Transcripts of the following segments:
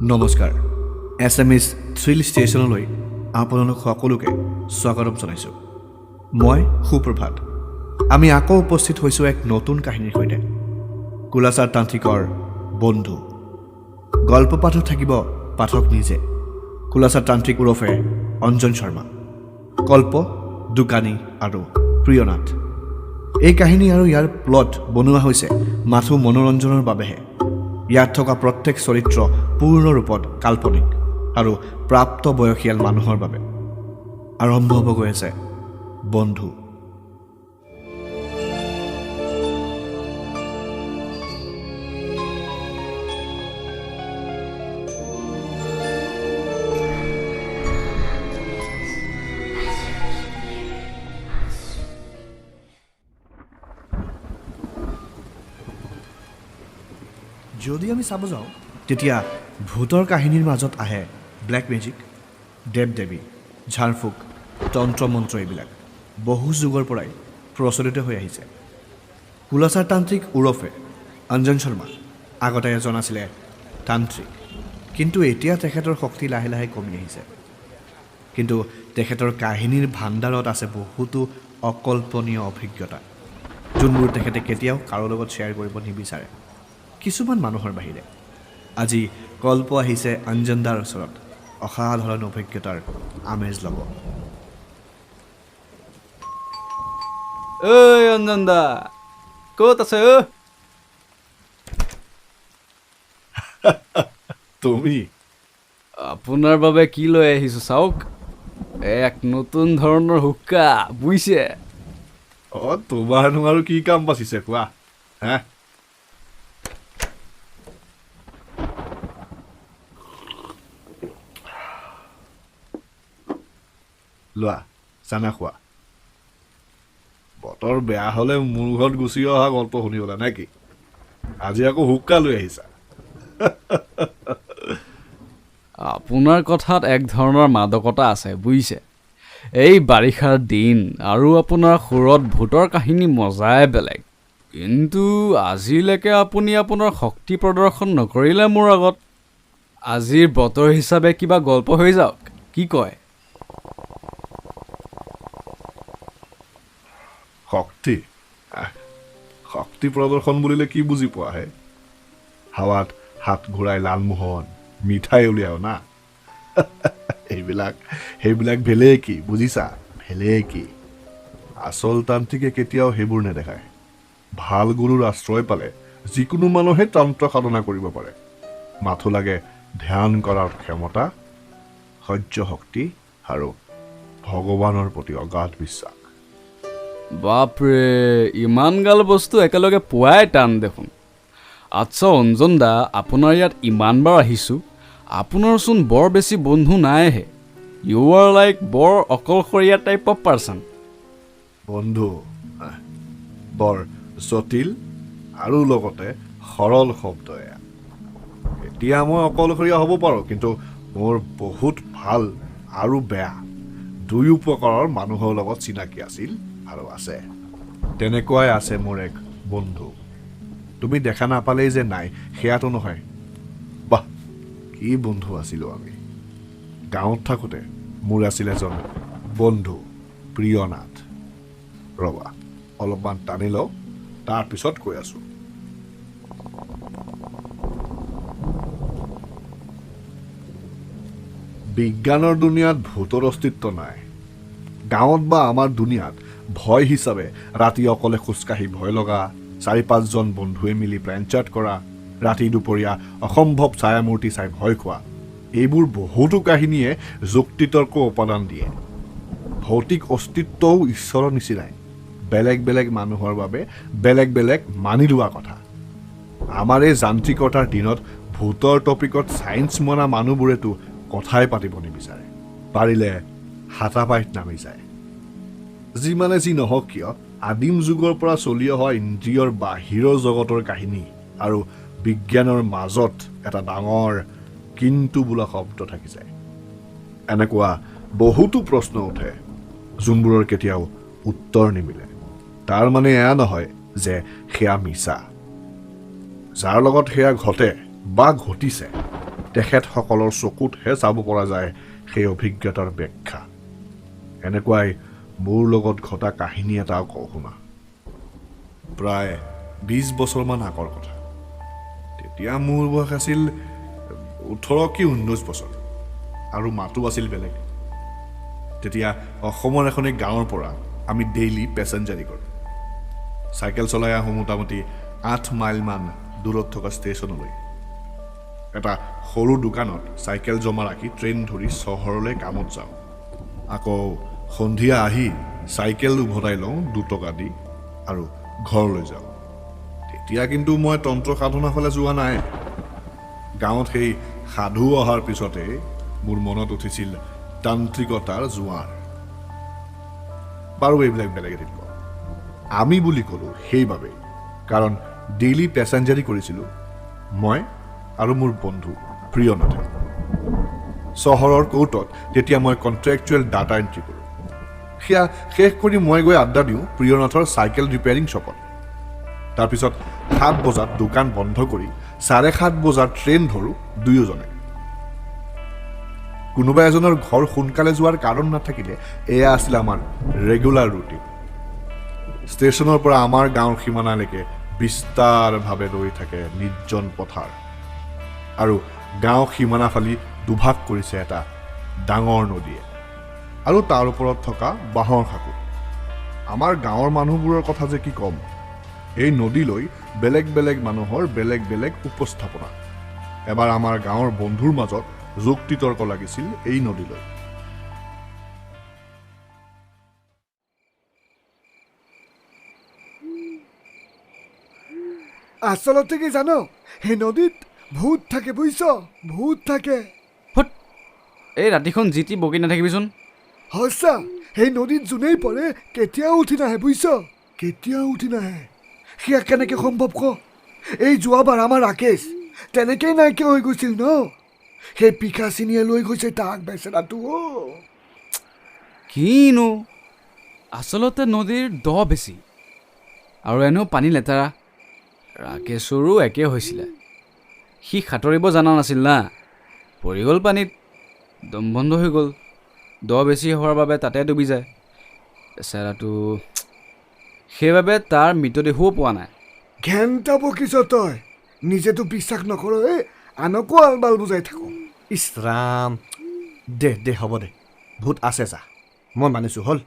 নমস্কাৰ, Assamese thrill ষ্টেচনলৈ আপোনালোক সকলোকে স্বাগতম জনাইছোঁ। মই সুপ্ৰভাত। আমি আকৌ উপস্থিত হৈছোঁ এক নতুন কাহিনীৰ সৈতে, কুলাচাৰ তান্ত্ৰিকৰ বন্ধু। গল্প পাঠত থাকিব পাঠক নিজে, কুলাচাৰ তান্ত্ৰিক ওৰফে অঞ্জন শৰ্মা, কল্প দোকানী আৰু প্ৰিয়নাথ। এই কাহিনী আৰু ইয়াৰ প্লট বনোৱা হৈছে মাথো মনোৰঞ্জনৰ বাবেহে। ইয়াত থকা প্ৰত্যেক চৰিত্ৰ পূৰ্ণ ৰূপত কাল্পনিক আৰু প্ৰাপ্ত বয়সীয়াল মানুহৰ বাবে। আৰম্ভ হ'ব গৈ আছে বন্ধু। যদি আমি চাব যাওঁ, তেতিয়া ভূতৰ কাহিনীৰ মাজত আহে ব্লেক মেজিক, দেৱ দেৱী, ঝাৰফুক, তন্ত্ৰ মন্ত্ৰ, এইবিলাক বহু যুগৰ পৰাই প্ৰচলিত হৈ আহিছে। কুলাচাৰ তান্ত্ৰিক ওৰফে অঞ্জন শৰ্মা আগতে এজন আছিলে তান্ত্ৰিক, কিন্তু এতিয়া তেখেতৰ শক্তি লাহে লাহে কমি আহিছে। কিন্তু তেখেতৰ কাহিনীৰ ভাণ্ডাৰত আছে বহুতো অকল্পনীয় অভিজ্ঞতা, যোনবোৰ তেখেতে কেতিয়াও কাৰো লগত শ্বেয়াৰ কৰিব নিবিচাৰে, কিছুমান মানুহৰ বাহিৰে। আজি কল্প আহিছে অঞ্জনদাৰ ওচৰত অসাধাৰণ অভিজ্ঞতাৰ আমেজ ল'ব। ঐ অঞ্জন দা, ক'ত আছে ঐ? তুমি? আপোনাৰ বাবে কি লৈ আহিছোঁ চাওক, এক নতুন ধৰণৰ হুক্কা, বুজিছে? অঁ, তোমাৰনো আৰু কি কাম বাচিছে কোৱা হে? লোৱা, চানা খোৱা। বতৰ বেয়া হ'লে মোৰ ঘৰত গুচি অহা গল্প শুনিবলে নে কি? আজি আকৌ হুক্কা লৈ আহিছা? আপোনাৰ কথাত এক ধৰণৰ মাদকতা আছে, বুজিছে? এই বাৰিষাৰ দিন আৰু আপোনাৰ সুৰত ভূতৰ কাহিনী মজাই বেলেগ। কিন্তু আজিলৈকে আপুনি আপোনাৰ শক্তি প্ৰদৰ্শন নকৰিলে মোৰ আগত। আজিৰ বতৰ হিচাপে কিবা গল্প হৈ যাওক, কি কয়? শক্তি? শক্তি প্ৰদৰ্শন বুলিলে কি বুজি পোৱা হে? হাৱাত হাত ঘূৰাই লালমোহন মিঠাই উলিয়াও না? সেইবিলাক ভেলেকি, বুজিছা, ভেলেকি। আচল তান্ত্ৰিকে কেতিয়াও সেইবোৰ নেদেখায়। ভাল গুৰুৰ আশ্ৰয় পালে যিকোনো মানুহে তন্ত্ৰ সাধনা কৰিব পাৰে। মাথো লাগে ধ্যান কৰাৰ ক্ষমতা, সহ্য শক্তি আৰু ভগৱানৰ প্ৰতি অগাধ বিশ্বাস। বাপৰে, ইমান গাল বস্তু একেলগে পোৱাই টান দেখোন। আচ্ছা অঞ্জন দা, আপোনাৰ ইয়াত ইমানবাৰ আহিছোঁ, আপোনাৰচোন বৰ বেছি বন্ধু নাইহে। ইউ আৰ লাইক বৰ অকলশৰীয়া টাইপ অফ পাৰ্চন। বন্ধু বৰ জটিল আৰু লগতে সৰল শব্দ এয়া। এতিয়া মই অকলশৰীয়া হ'ব পাৰোঁ, কিন্তু মোৰ বহুত ভাল আৰু বেয়া দুয়ো প্ৰকাৰৰ মানুহৰ লগত চিনাকি আছিল আৰু আছে। তেনেকুৱাই আছে মোৰ এক বন্ধু। তুমি দেখা নাপালেই যে নাই, সেয়াতো নহয়। বাহ, কি বন্ধু আছিলোঁ আমি! গাঁৱত থাকোঁতে মোৰ আছিল এজন বন্ধু, প্ৰিয়নাথ। ৰ'বা, অলপমান টানি লওঁ, তাৰপিছত কৈ আছোঁ। বিজ্ঞানৰ দুনিয়াত ভূতৰ অস্তিত্ব নাই। গাঁৱত বা আমাৰ দুনিয়াত ভয় হিচাপে ৰাতি অকলে খোজকাঢ়ি ভয় লগা, 4-5জন বন্ধুৱে মিলি প্লেন চাৰ্ট কৰা, ৰাতি দুপৰীয়া অসম্ভৱ ছায়ামূৰ্তি চাই ভয় খোৱা, এইবোৰ বহুতো কাহিনীয়ে যুক্তিতৰ্ক উপাদান দিয়ে। ভৌতিক অস্তিত্বও ঈশ্বৰৰ নিচিনাই বেলেগ বেলেগ মানুহৰ বাবে বেলেগ বেলেগ মানি লোৱা কথা। আমাৰ এই যান্ত্ৰিকতাৰ দিনত ভূতৰ টপিকত ছায়েন্স মনা মানুহবোৰেতো কথাই পাতিব নিবিচাৰে, পাৰিলে হাতাপাইত নামি যায়। যিমানে যি নহওক কিয়, আদিম যুগৰ পৰা চলি অহা ইন্দ্ৰিয়ৰ বাহিৰৰ জগতৰ কাহিনী আৰু বিজ্ঞানৰ মাজত এটা ডাঙৰ কিন্তু বোলা শব্দ থাকি যায়। এনেকুৱা বহুতো প্ৰশ্ন উঠে যোনবোৰৰ কেতিয়াও উত্তৰ নিমিলে। তাৰ মানে এয়া নহয় যে সেয়া মিছা। যাৰ লগত সেয়া ঘটে বা ঘটিছে, তেখেতসকলৰ চকুতহে চাব পৰা যায় সেই অভিজ্ঞতাৰ ব্যাখ্যা। এনেকুৱাই মোৰ লগত ঘটা কাহিনী এটাও কওঁ শুনা। প্ৰায় 20 বছৰমান আগৰ কথা। তেতিয়া মোৰ বয়স আছিল 18 কি 19 বছৰ আৰু মাতো আছিল বেলেগ। তেতিয়া অসমৰ এখনি গাঁৱৰ পৰা আমি ডেইলি পেচেঞ্জাৰী কৰোঁ। চাইকেল চলাই আহোঁ মোটামুটি 8 মাইলমান দূৰত থকা ষ্টেচনলৈ। এটা সৰু দোকানত চাইকেল জমা ৰাখি ট্ৰেইন ধৰি চহৰলৈ কামত যাওঁ। আকৌ সন্ধিয়া আহি চাইকেল উভতাই লওঁ 2 টকা দি আৰু ঘৰলৈ যাওঁ। তেতিয়া কিন্তু মই তন্ত্ৰ সাধনা ফালে যোৱা নাই। গাঁৱত সেই সাধু অহাৰ পিছতে মোৰ মনত উঠিছিল তান্ত্ৰিকতাৰ জোৱাৰ। বাৰু এইবিলাক বেলেগ এদিন কম। আমি বুলি ক'লোঁ সেইবাবেই, কাৰণ ডেইলি পেচেঞ্জাৰী কৰিছিলোঁ মই আৰু মোৰ বন্ধু প্ৰিয়নাথে। চহৰৰ কোৰ্টত তেতিয়া মই কণ্ট্ৰেকচুৱেল ডাটা এণ্ট্ৰি কৰোঁ। সেয়া শেষ কৰি মই গৈ আড্ডা দিওঁ প্ৰিয়নাথৰ চাইকেল ৰিপেয়াৰিং শ্বপত। তাৰপিছত 7 বজাত দোকান বন্ধ কৰি 7:30 বজাত ট্ৰেইন ধৰোঁ দুয়োজনে। কোনোবা এজনৰ ঘৰ সোনকালে যোৱাৰ কাৰণ নাথাকিলে এয়া আছিল আমাৰ ৰেগুলাৰ ৰুটিন। ষ্টেচনৰ পৰা আমাৰ গাঁৱৰ সীমানালৈকে বিস্তাৰভাৱে ৰৈ থাকে নিৰ্জন পথাৰ আৰু গাঁও সীমানা ফালি দুভাগ কৰিছে এটা ডাঙৰ নদীয়ে আৰু তাৰ ওপৰত থকা বাঁহৰ সাঁকো। আমাৰ গাঁৱৰ মানুহবোৰৰ কথা যে কি ক'ম, এই নদীলৈ বেলেগ বেলেগ মানুহৰ বেলেগ বেলেগ উপস্থাপনা। এবাৰ আমাৰ গাঁৱৰ বন্ধুৰ মাজত যুক্তি তৰ্ক লাগিছিল এই নদীলৈ। আচলতে কি জান, সেই নদীত ভূত থাকে, বুজিছ, ভূত থাকে। এই ৰাতিখন যি টি বকি নাথাকিবিচোন। সঁচা, সেই নদীত যোনেই পৰে কেতিয়াও উঠি নাহে, বুজিছ, কেতিয়াও উঠি নাহে। সেয়া কেনেকৈ সম্ভৱ ক? এই যোৱাবাৰ আমাৰ ৰাকেশ তেনেকেই নাইকিয়া হৈ গৈছিল ন, সেই পিখাচিনীয়ে লৈ গৈছে তাক বেচেৰাটো। কিনো আচলতে নদীৰ দ বেছি আৰু এনেও পানী লেতেৰা। ৰাকেশৰো একে হৈছিলে, সি সাঁতুৰিব জনা নাছিল না, পৰি গ'ল পানীত, দম বন্ধ হৈ গ'ল। দ বেছি হোৱাৰ বাবে তাতে ডুবি যায় বেচেৰাটো, সেইবাবে তাৰ মৃতদেহো পোৱা নাই। ঘেণ্টা বকিছ তই, নিজেতো বিশ্বাস নকৰ, এই আনকো আলবাল বুজাই থাকো। ইছ ৰাম, দে দে হ'ব দে, ভূত আছে যা, মই মানিছোঁ। হ'ল,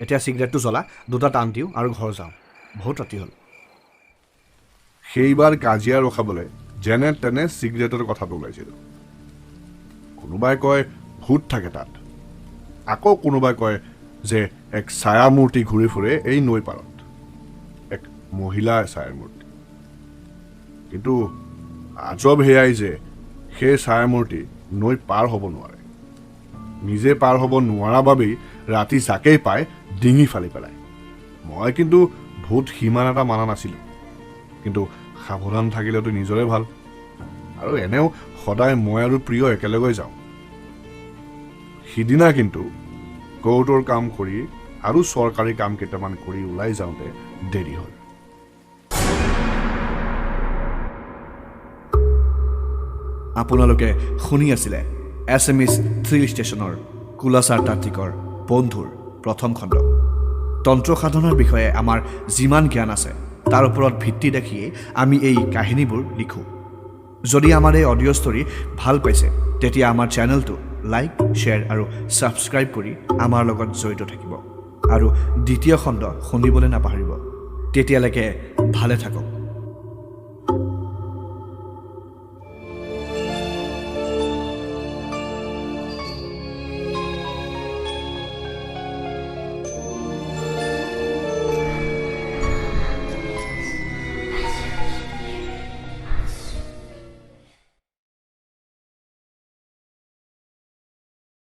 এতিয়া চিগাৰেটটো জ্বলা, দুটা টান দিওঁ আৰু ঘৰ যাওঁ, বহুত ৰাতি হ'ল। সেইবাৰ কাজিয়া ৰখাবলৈ যেনে তেনে চিগাৰেটৰ কথাটো ওলাইছিল। কোনোবাই কয় ভূত থাকে তাত, আকৌ কোনোবাই কয় যে এক ছায়ামূৰ্তি ঘূৰি ফুৰে এই নৈ পাৰত, এক মহিলা ছায়ামূৰ্তি। কিন্তু আজব সেয়াই যে সেই ছায়ামূৰ্তি নৈ পাৰ হ'ব নোৱাৰে। নিজে পাৰ হ'ব নোৱাৰা বাবেই ৰাতি যাকেই পায় ডিঙি ফালি পেলায়। মই কিন্তু ভূত সিমান এটা মানা নাছিলোঁ, কিন্তু সাৱধান থাকিলেতো নিজৰে ভাল। আৰু এনেও সদায় মই আৰু প্ৰিয় একেলগে যাওঁ। সিদিনা কিন্তু কোৰ্টৰ কাম কৰি আৰু চৰকাৰী কাম কেইটামান কৰি ওলাই যাওঁতে দেৰি হ'ল। আপোনালোকে শুনি আছিলে এছএমএছ থ্ৰিল ষ্টেচনৰ কুলাচাৰ তান্ত্ৰিকৰ বন্ধুৰ প্ৰথম খণ্ড। তন্ত্ৰ সাধনাৰ বিষয়ে আমাৰ যিমান জ্ঞান আছে তাৰ ওপৰত ভিত্তি ৰাখিয়েই আমি এই কাহিনীবোৰ লিখোঁ। যদি আমাৰ এই অডিঅ' ষ্টৰী ভাল পাইছে তেতিয়া আমাৰ চেনেলটো লাইক, শ্বেয়াৰ আৰু ছাবস্ক্ৰাইব কৰি আমাৰ লগত জড়িত থাকিব আৰু দ্বিতীয় খণ্ড শুনিবলৈ নাপাহৰিব। তেতিয়ালৈকে ভালে থাকক।